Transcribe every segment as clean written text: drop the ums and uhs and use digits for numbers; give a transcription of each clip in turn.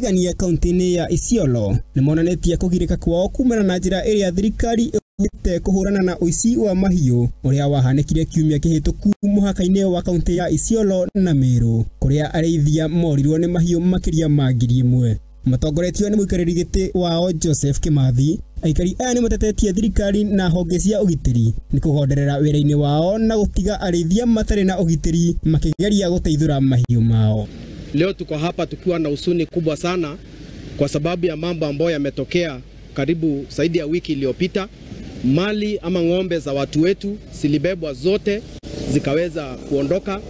Tigania kaunti-inĩ ya Isiolo nĩ monanĩtie kũgirĩka kwao kumana na njĩra ĩrĩa thirikari ĩhũthĩrĩte kũhũrana na ũici wa mahiũ ũrĩa wahanĩkire kiumia kĩhĩtũku mũhaka-inĩ wa kaunti ya Isiolo na Meru kũrĩa arĩithia morirwo nĩ mahiũ makĩria ma 1000. Matongoretio nĩ mũikarĩri gĩtĩ wao Joseph Kimathi, aikari aya nĩ matetetie thirikari na honge cia ũgitĩri nĩ kũgonderera wĩra-inĩ wao na gũtiga arĩithia matarĩ na ũgitĩri makĩgeria gũteithũra mahiũ mao. Leo tuko hapa tukiwa na huzuni kubwa sana kwa sababu ya mambo ambayo yametokea karibu zaidi ya wiki iliyopita. Mali ama ng'ombe za watu wetu zilibebwa zote zikaweza kuondoka,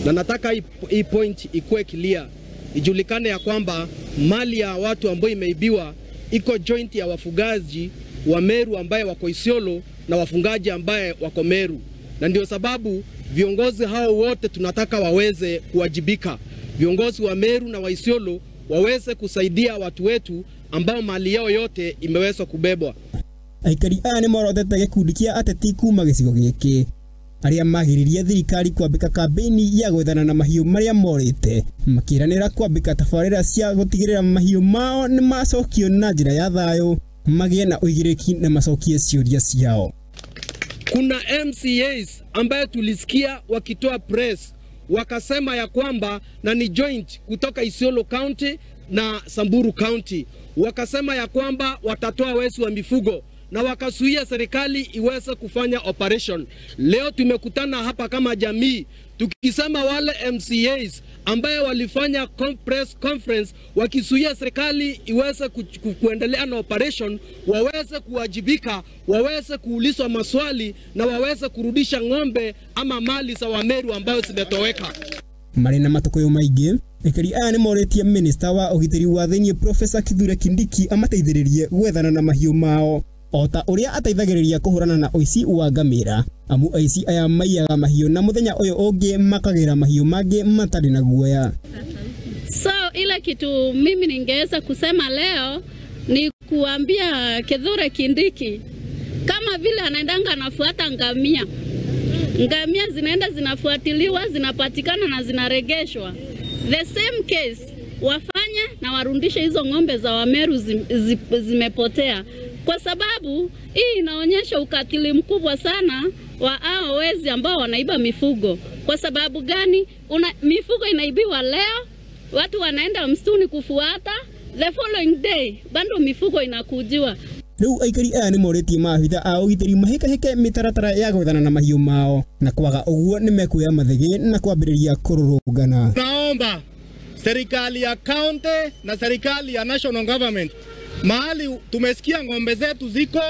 na nataka hii point ikuwe clear, ijulikane ya kwamba mali ya watu ambayo imeibiwa iko joint ya wafugaji wa Meru ambaye wako Isiolo na wafungaji ambaye wako Meru, na ndio sababu viongozi hao wote tunataka waweze kuwajibika. Viongozi wa Meru na wa Isiolo waweze kusaidia watu wetu ambao mali yao yote imeweza kubebwa. Aikari aya nĩ morotete gĩkundi kĩa ateti kuma gĩcigo gĩkĩ arĩa magiririe thirikari kwambĩka kambĩini ya gwethana na mahiũ marĩa morĩte, makĩranĩra kwambĩka tabarĩra cia gũtigĩrĩra mahiũ mao nĩ macokio na njĩra ya thayũ, magĩe na ũigĩrĩki na macokie ciũria ciao. Kuna MCAs ambaye tulisikia wakitoa press wakasema ya kwamba, na ni joint kutoka Isiolo County na Samburu County, wakasema ya kwamba watatoa wezi wa mifugo na wakasuia serikali iweze kufanya operation. Leo tumekutana hapa kama jamii tukisema wale MCAs ambaye walifanya press conference wakisuia serikali iweze kuendelea na operation waweze kuwajibika, waweze kuulizwa maswali na waweze kurudisha ng'ombe ama mali za Wameru ambayo zimetoweka. Marĩ na matũkũyũ maingĩ, aikari aya nĩ morĩtie minista wa ũgitĩri wa thĩinĩ Profesa Kithure Kindiki amateithĩrĩrie gwethana na mahiũ mao o ta ũrĩa ateithagĩrĩria kũhũrana na ũici wa ngamĩra, amu aici aya maiyaga mahiũ na mũthenya ũyũ ũngĩ makagĩra mahiũ mangĩ matarĩ na guoya. So ile kitu mimi ningeweza kusema leo ni kuambia Kithure Kindiki kama vile anaendanga anafuata ngamia, ngamia zinaenda zinafuatiliwa, zinapatikana na zinaregeshwa. The same case wafanye na warundishe hizo ng'ombe za Wameru zimepotea, kwa sababu hii inaonyesha ukatili mkubwa sana wa hao wezi ambao wanaiba mifugo. Kwa sababu gani? Mifugo inaibiwa leo, watu wanaenda msituni kufuata, the following day bado mifugo inakujiwa. Rĩu aikari aya nĩ morĩtie maabitha a ũgitĩri mahĩkahĩke mĩtaratara ya gwethana na mahiũ mao, na kwaga ũguo nĩ mekuoya mathĩgĩ na kwambĩrĩria kũrũrũngana. Naomba serikali ya county na serikali ya national government, mahali tumesikia ng'ombe zetu ziko,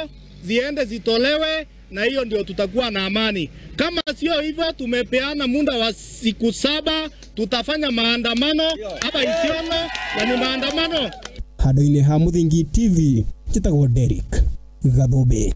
ziende zitolewe, na hiyo ndio tutakuwa na amani. Kama sio hivyo, tumepeana muda wa siku 7, tutafanya maandamano hapa Isiolo, na ni maandamano. Handũ-inĩ ha Mũthingi TV, njĩtagwo Derrick Gathumbi.